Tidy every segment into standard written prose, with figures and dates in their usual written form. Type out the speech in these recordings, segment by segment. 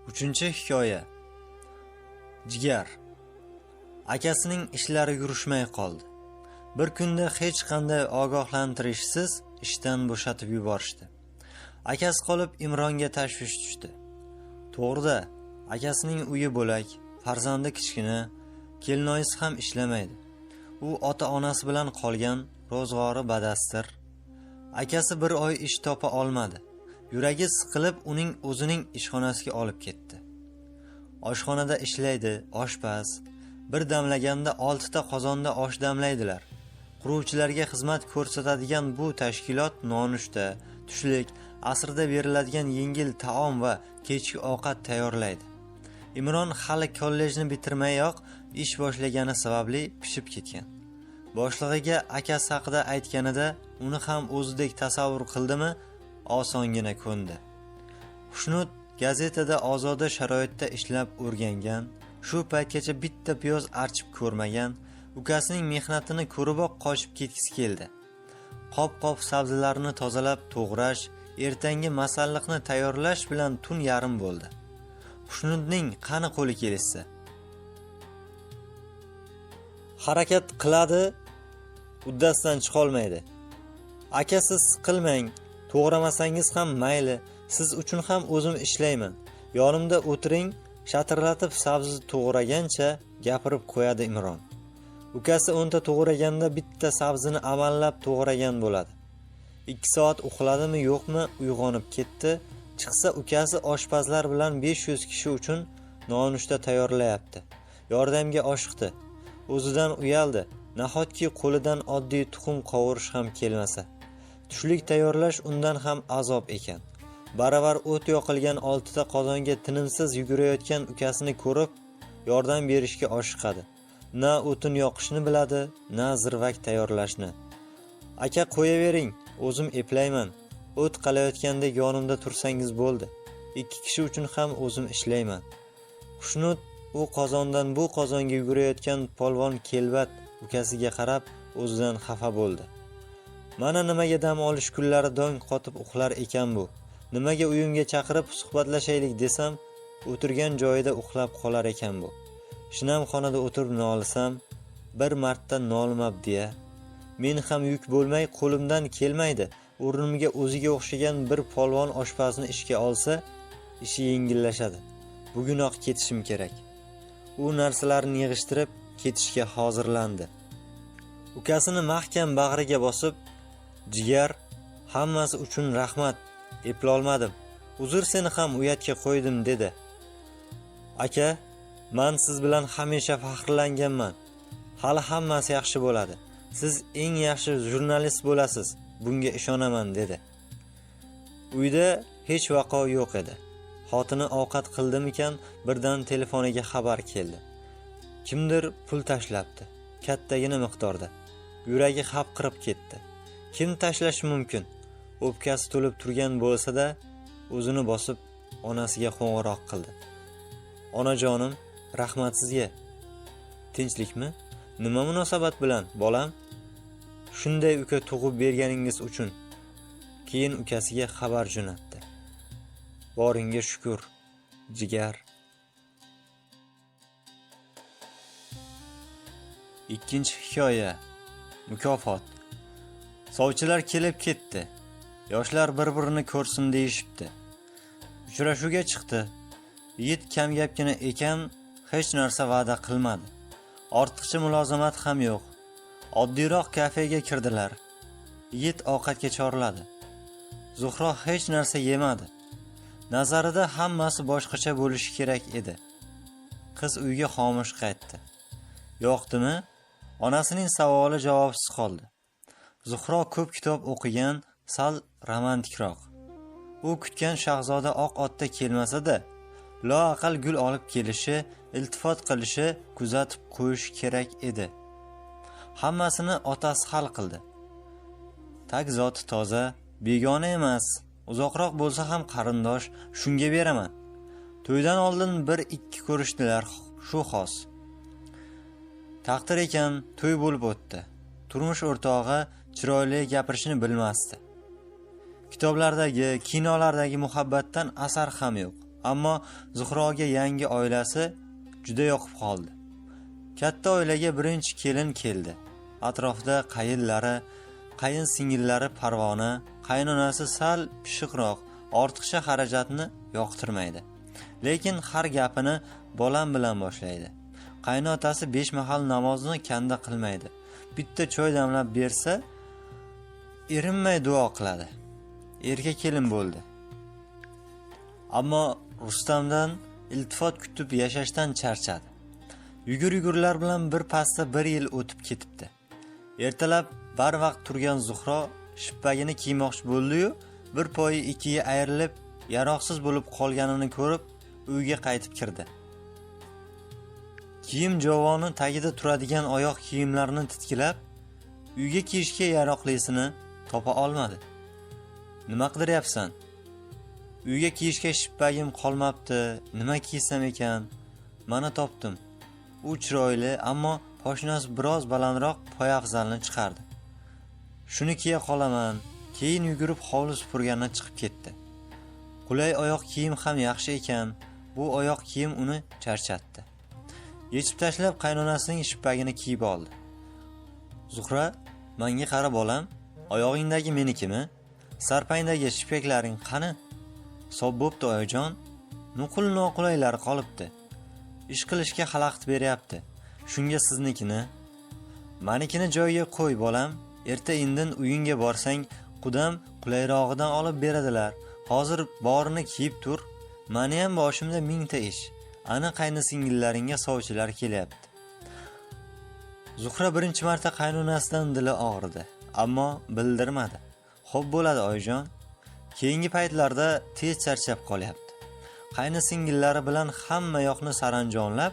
Uchinchi hikoya. Jigar. Akasining ishlari yurishmay qoldi. Bir kunda hech qanday ogohlantirishsiz ishdan bo'shatib yuborishdi. Akasi qolib Imronga tashvish tushdi. To'g'rida, akasining uyi bo'lak, farzandi kichkina, kelinoyisi ham ishlamaydi. U ota-onasi bilan qolgan, ro'zg'ori badastir. Akasi bir oy ish topa olmadi. Yuragi siqilib uning o'zining ishxonasiga olib ketdi. Oshxonada ishlaydi, oshpaz. Bir damlaganda 6 ta qozonda osh damlaydilar. Quruvchilarga xizmat ko'rsatadigan bu tashkilot nonushta, tushlik, asrda beriladigan yengil taom va kechki ovqat tayyorlaydi. Imron hali kollejni bitirmayoq ish boshlagani sababli pishib ketgan. Boshlig'iga akasi haqida aytganida uni ham o'zidek tasavvur qildimi, osongina ko'ndi. Xushnud gazetada ozoda sharoitda ishlab o'rgangan, shu paytgacha bitta piyoz archib ko'rmagan, ukasining mehnatini ko'riboq qochib ketgisi keldi. Qop-qop sabzilarni tozalab to'g'rash, ertangi masalliqni tayyorlash bilan tun yarim bo'ldi. Xushnudning qani qo'li kelishsa. Harakat qiladi, uddasidan chiqa olmaydi. Aka, siz siqilmang, to'g'ramasangiz ham mayli, siz uchun ham o'zim ishlayman. Yonimda o'tiring, shatirlatib sabzi to'g'ragancha gapirib qo'yadi Imron. Ukasi 10 ta to'g'raganda bitta sabzini amallab to'g'ragan bo'ladi. 2 soat uxladimi yo'qmi, uyg'onib ketdi. Chiqsa ukasi oshpazlar bilan 500 kishi uchun nonushta tayyorlayapti. Yordamga oshiqdi. O'zidan uyaldi. Nahotki qo'lidan oddiy tuxum qovurish ham kelmasa. Tushlik tayyorlash undan ham azob ekan. Baravar o't yoqilgan 6 ta qozonga tinimsiz yugurayotgan ukasini ko'rib, yordam berishga oshiqadi. Na o'tin yoqishni biladi, na zirvak tayyorlashni. Aka, qo'yavering, o'zim eplayman. O't qalayotgandek yonimda tursangiz bo'ldi. 2 kishi uchun ham o'zim ishlayman. Xushnud u qozondan bu qozonga yugurayotgan polvon kelbat ukasiga qarab o'zidan xafa bo'ldi. Mana nimaga dam olish kunlari dong qotib uxlar ekan bu. Nimaga uyimga chaqirib suhbatlashaylik desam, o'tirgan joyida uxlab qolar ekan bu. Shinam xonada o'tirib nolisam, bir marta nolimabdi-ya. Men ham yuk bo'lmay qo'limdan kelmaydi. O'rnimga o'ziga o'xshagan bir polvon oshpazni ishga olsa, ishi yengillashadi. Bugunoq ketishim kerak. U narsalarni yig'ishtirib ketishga hozirlandi. Ukasini mahkam bag'riga bosib, "Jigar, hammasi uchun rahmat, eplolmadim. Uzr, seni ham uyatga qo'ydim" dedi. Aka, men siz bilan hamisha faxrlanganman. Hali hammasi yaxshi bo'ladi. Siz eng yaxshi jurnalist bo'lasiz, bunga ishonaman dedi. Uyda hech vaqo yo'q edi. Xotini ovqat qildimikan, birdan telefoniga xabar keldi. Kimdir pul tashlabdi, kattagina miqdorda. Yuragi hapqirib ketdi. Kim tashlashi mumkin? O'pkasi to'lib turgan bo'lsa-da, o'zini bosib onasiga qo'ng'iroq qildi. Onajonim, rahmat sizga. Tinchlikmi? Nima munosabat bilan, bolam? Shunday uka tug'ib berganingiz uchun. Keyin ukasiga xabar jo'natdi. Boringga shukr, jigar. Ikkinchi hikoya. Mukofot. Sovchilar kelib ketdi. Yoshlar bir-birini ko'rsin deyishibdi. Uchrashuvga chiqdi. Yigit kamgapgina ekan, hech narsa va'da qilmadi. Ortiqcha mulozamat ham yo'q. Oddiyroq kafega kirdilar. Yigit ovqatga chorladi. Zuhro hech narsa yemadi. Nazarida hammasi boshqacha bo'lishi kerak edi. Qiz uyga xomush qaytdi. Yoqdimi? Onasining savoli javobsiz qoldi. Zuhro ko'p kitob o'qigan, sal romantikroq. U kutgan shahzoda oq otda kelmasa-da, loaqal gul olib kelishi, iltifot qilishi, kuzatib qo'yishi kerak edi. Hammasini otasi hal qildi. Tag zoti toza, begona emas, uzoqroq bo'lsa ham qarindosh, shunga beraman. To'ydan oldin 1-2 ko'rishdilar, shu xos. Taqdir ekan, to'y bo'lib o'tdi. Turmush o'rtog'i chiroyli gapirishni bilmasdi. Kitoblardagi, kinolardagi muhabbatdan asar ham yo'q. Ammo Zuhroga yangi oilasi juda yoqib qoldi. Katta oilaga birinchi kelin keldi. Atrofda qayinlari, qayin singillari Parvona, qaynonasi sal pishiqroq, ortiqcha xarajatni yoqtirmaydi. Lekin har gapini bolam bilan boshlaydi. Qaynotasi 5 mahal namozni kanda qilmaydi. Bitta choy damlab bersa, erinmay duo qiladi. Erka kelin bo'ldi. Ammo Rustamdan iltifot kutib yashashdan charchadi. Yugur-yugurlar bilan bir pasda 1 yil o'tib ketibdi. Ertalab barvaqt turgan Zuhro shippagini kiymoqchi bo'ldi-yu, bir poyi ikkiga ayrilib, yaroqsiz bo'lib qolganini ko'rib, uyga qaytib kirdi. Kiyim javoni tagida turadigan oyoq kiyimlarini titkilab, uyga kiyishga yaroqlisini topa olmadi. Nima qidiryapsan? Uyga kiyishga shippagim qolmabdi, nima kiysam ekan? Mana topdim. U chiroyli, ammo poshnasi biroz balandroq poyafzalni chiqardi. Shuni kiya qolaman. Keyin yugurib hovli supurgandan chiqib ketdi. Qulay oyoq kiyim ham yaxshi ekan. Bu oyoq kiyim uni charchatdi. Yechib tashlab qaynonasining shippagini kiyib oldi. Zuhra, menga qara bolam, oyog'ingdagi menikimi? Sarpangdagi shippaklaring qani? Sob bo'pti oyijon. Nuqul noqulaylar qolibdi. Ish qilishga xalaqit beryapti. Shunga siznikini, manikini joyiga qo'y bolam. Erta indin uyingga borsang, qudam qulayrog'idan olib beradilar. Hozir borini kiyib tur. Meni ham boshimda mingta ish. Ana qayni singillaringga sovchilar kelyapti. Zuhra birinchi marta qaynonasidan dili og'ridi, ammo bildirmadi. Xo'p bo'ladi oyijon. Keyingi paytlarda tez charchab qolyapti. Qayni singillari bilan hamma yoqni saranjonlab,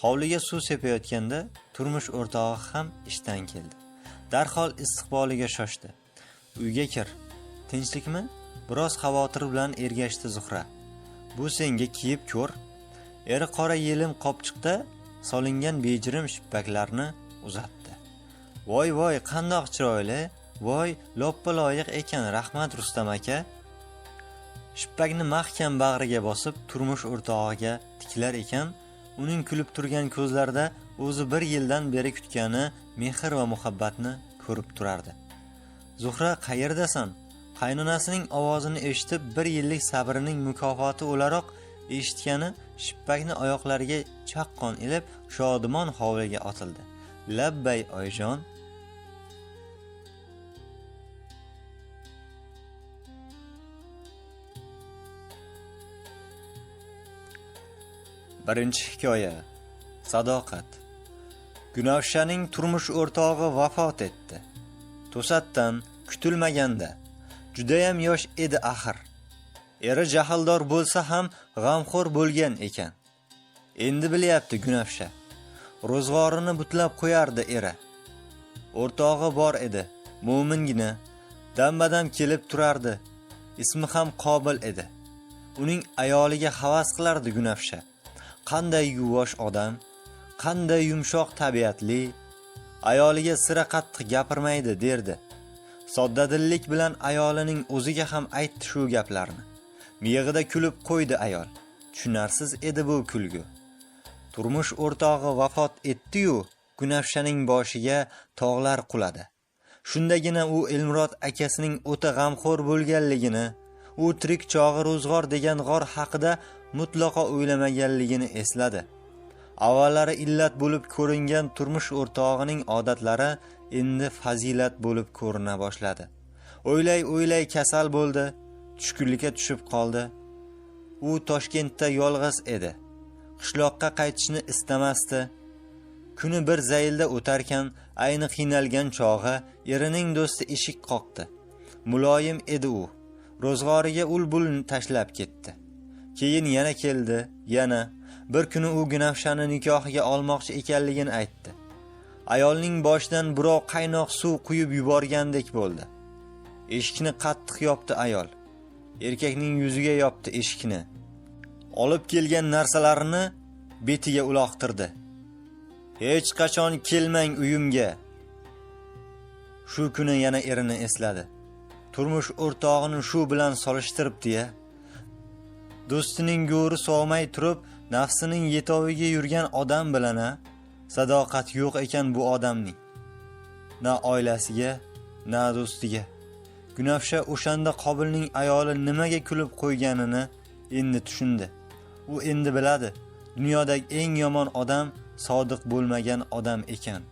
hovliga suv sepayotganda turmush o'rtog'i ham ishdan keldi. Darhol istiqboliga shoshdi. Uyga kir. Tinchlikmi? Biroz xavotir bilan ergashdi Zuhra. Bu senga kiyib ko'r. Eri qora yelim qopchiqda solingan bejirim shippaklarni uzatdi. Voy voy, qandoq chiroyli. Voy, loppa loyiq ekan, rahmat Rustam aka. Shippakni mahkam bag'riga bosib turmush o'rtog'iga tiklar ekan, uning kulib turgan ko'zlarida o'zi 1 yildan beri kutgani mehr va muhabbatni ko'rib turardi. Zuhra, qayerdasan? Qaynonasining ovozini eshitib, 1 yillik sabrining mukofoti o'laroq eshitgani shippakni oyoqlariga chaqqon ilib, shodimon hovliga otildi. Labbay oyijon. Birinchi hikoya. Sadoqat. Gunafshaning turmush o'rtog'i vafot etdi. To'satdan, kutilmaganda. Judayam yosh edi axir. Eri jahldor bo'lsa ham g'amxo'r bo'lgan ekan. Endi bilyapti Gunafsha. Ro'zg'orini butlab qo'yardi eri. O'rtog'i bor edi, mo'mingina, dam-badam kelib turardi. Ismi ham Qobil edi. Uning ayoliga havas qilardi Gunafsha. Qanday yuvosh odam, qanday yumshoq tabiatli, ayoliga sira qattiq gapirmaydi derdi. Soddadillik bilan ayolining o'ziga ham aytdi shu gaplarni. Miyig'ida kulib qo'ydi ayol. Tushunarsiz edi bu kulgu. Turmush o'rtog'i vafot etdi-yu, Gunafshaning boshiga tog'lar quladi. Shundagina u Elmurod akasining o'ta g'amxo'r bo'lganligini, u tirik chog'i ro'zg'or degan g'or haqida mutlaqo o'ylamaganligini esladi. Avvallari illat bo'lib ko'ringan turmush o'rtog'ining odatlari endi fazilat bo'lib ko'rina boshladi. O'ylay-o'ylay kasal bo'ldi, tushkunlikka tushib qoldi. U Toshkentda yolg'iz edi. Qishloqqa qaytishni istamasdi. Kuni bir zaylda o'tarkan, ayni qiynalgan chog'i erining do'sti eshik qoqdi. Muloyim edi u. Ro'zg'origa ul-bul tashlab ketdi. Keyin yana keldi, yana. Bir kuni u Gunafshani nikohiga olmoqchi ekanligini aytdi. Ayolning boshidan birov qaynoq suv quyib yuborgandek bo'ldi. Eshikni qattiq yopdi ayol. Erkakning yuziga yopdi eshikni. Olib kelgan narsalarini betiga uloqtirdi. Hech qachon kelmang uyimga. Shu kuni yana erini esladi. Turmush o'rtog'ini shu bilan solishtiribdi-ya. Do'stining go'ri sovmay turib, nafsining yetoviga yurgan odam bilan-a sadoqat yo'q ekan bu odamning. Na oilasiga, na do'stiga. Gunafsha o'shanda Qobilning ayoli nimaga kulib qo'yganini endi tushundi. U endi biladi, dunyodagi eng yomon odam sodiq bo'lmagan odam ekan.